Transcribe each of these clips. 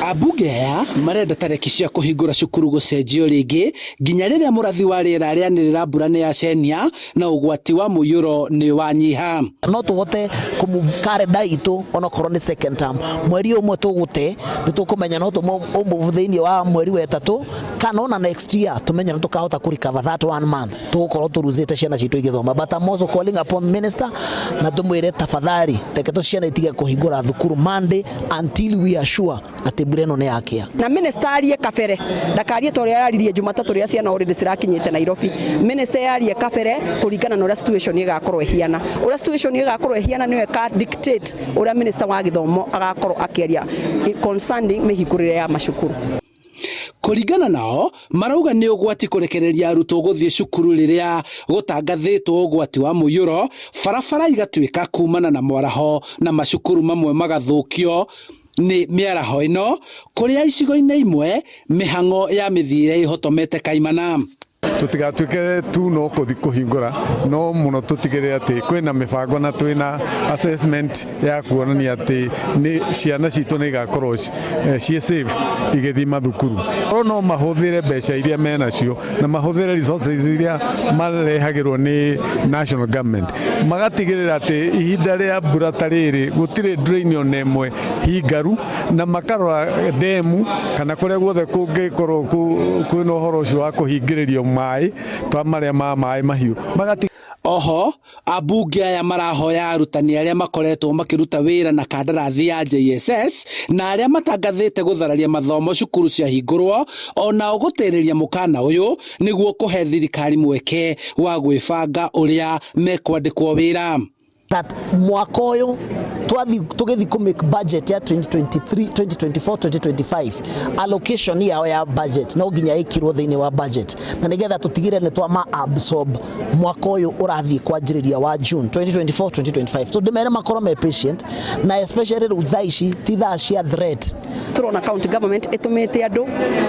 Ambunge aya marenda tarĩki cia kũhingũra cukuru gũcenjio rĩngĩ nginya rĩrĩa mũrathi wa rĩera rĩanĩrĩra mbura nĩ yacenia na ũgwati wa mũiyũro nĩ wanyiha. No tũhote kũ move calendar itũ onokorwo nĩ second term, mweri ũmwe tũgũte nĩ tũkũmenya no tũ move thĩinĩ wa mweri wa ĩtatũ kana ona next year, tũmenye nĩ tũkahota kũ recover that one month tũgũkorwo tũruzĩte ciana citũ igĩthoma. But I'm also calling upon minister na tũmwĩre, tafadhali, reke tũ ciana itige kũhingũra thukuru Monday until we are sure atĩ mbura ĩno nĩ yakĩa. Na minister arie kabere, ndakarie ta ũrĩa araririe Jumatatũ rĩrĩa ciana already cirakinyĩte Nairobi. Minister yarie kabere kũringana na ũrĩa situation ĩgakorwo ĩhiana. Ũrĩa situation ĩgakorwo ĩhiana nĩyo ĩka dictate ũrĩa minister wa gĩthomo agakorwo akĩaria concerning mĩhingũrĩre ya macukuru. Kũringana nao, marauga nĩ ũgwati kũrekereria arutwo gũthiĩ cukuru rĩrĩa gũtangathĩtwo ũgwati wa mũiyũro, barabara igatuĩka kumana na mwaraho na macukuru mamwe magathũkio nĩ mĩaraho ĩno, kũrĩa icigo-inĩ imwe mĩhang'o ya mĩthiĩre ĩhotomete kaimana. Tũtigatuĩke tu no kũthi kũhingũra, no mũno tũtigĩrĩre atĩ kwĩna mĩbango na twĩna assessment ya kuonania atĩ nĩ ciana citũ nĩ igakorwo ciĩ safe igĩthiĩ mathukuru. No mahũthĩre mbeca iria menacio na mahũthĩre resources iria marehagĩrwo nĩ national government, magatigĩrĩra atĩ ihinda rĩa mbura ta rĩrĩ gũtirĩ drain ona ĩmwe hingaru, na makarora demu kana kũrĩa guothe kũngĩkorwo kwĩna ũhoro ũcio wa kũhingĩrĩrio maĩ twa marĩa ma maĩ mahiũ magati. Oho ambunge aya marahoya arutani arĩa makoretwo makĩruta wĩra na kandarathi ya JSS na arĩa matangathĩte gũthararia mathomo cukuru ciahingũrwo onao gũtĩrĩria mũkana ũyũ nĩguo kũhe thirikari mweke wa gwĩbanga ũrĩa mekwandĩkwo wĩra. That mwaka ũyũ twathi tũgĩthi kũ make budget ya 2023, 2024, 2025, allocation yao ya budget no nginya ĩkirwo thĩinĩ wa budget, na nĩgetha tũtigĩre nĩ twama absorb mwaka ũyũ ũrathiĩ kwanjĩrĩria wa June 2024, 2025. So ndĩmere makorwo me patient, na especially rĩu thaa ici ti thaa cia threat. Turona county government ĩtũmĩte andũ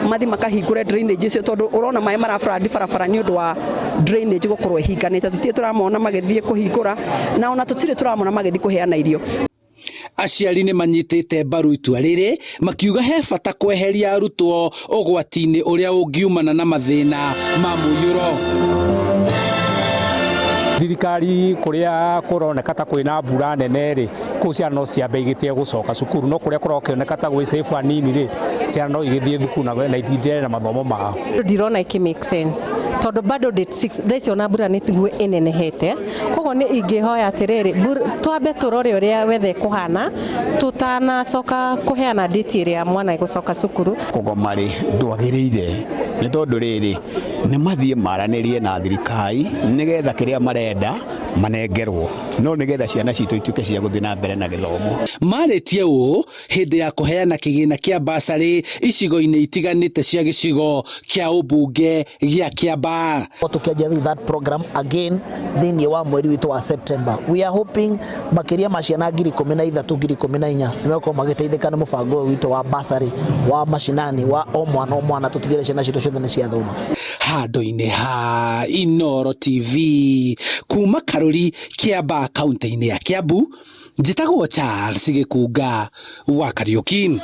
mathi makahingũre drainage icio, tondũ ũrona maĩ maraflood barabara nĩ ũndũ wa drainage gũkorwo ĩhinganĩte. Tũtirĩ tũramona magĩthiĩ kũhingũra, na ona tũtirĩ tũramona magĩthiĩ kũheana irio. Aciari nĩ manyitĩte mbaru itua rĩrĩ, makiuga he bata kweheria arutwo ũgwati-inĩ ũrĩa ũngiumana na mathĩna ma mũiyũro. Thirikari kũrĩa kũroneka ta kwĩna mbura nene rĩ, kũu ciana no ciambe igĩtige gũcoka cukuru, no kũrĩa kũrakĩoneka ta gwĩ safe hanini rĩ, ciana no igĩthiĩ thukuru na ithindĩre na mathomo mao. Ndirona ĩkĩ make sense, tondũ bado date 6 thaa ici ona mbura nĩ tiguo ĩnenehete. Koguo nĩ ingĩhoya atĩrĩrĩ, twambe tũrore ũrĩa weather ĩkũhana tũtanacoka kũheana date ĩrĩa mwana egũcoka cukuru. Kũgoma rĩ, ndwagĩrĩire, nĩ tondũ rĩrĩ, nĩ mathiĩ maranĩrie na thirikari nĩgetha kĩrĩa marenda manengerwo, no nĩgetha ciana citũ ituĩke cia gũthiĩ na mbere na gĩthomo. Marĩtie ũũ hĩndĩ ya kũheana kĩgĩna kĩa basarĩ icigo-inĩ itiganĩte cia gĩcigo kĩa ũmbunge gĩa Kĩambaa. Tũkĩanjia through that program again thĩinĩ wa mweri witũ wa September, we are hoping makĩria ma ciana 13,000, 14,000 nĩ megũkorwo magĩteithĩka nĩ mũbango ũyũ witũ wa basarĩ wa mashinani wa o mwana o mwana, tũtigĩrĩre ciana citũ ciothe nĩ ciathoma. Handũ-inĩ ha Inoro TV kuma Karuri, Kĩambaa, kaunti-inĩ ya Kiambu, njĩtagwo Charles Gĩkunga wa Kariũki.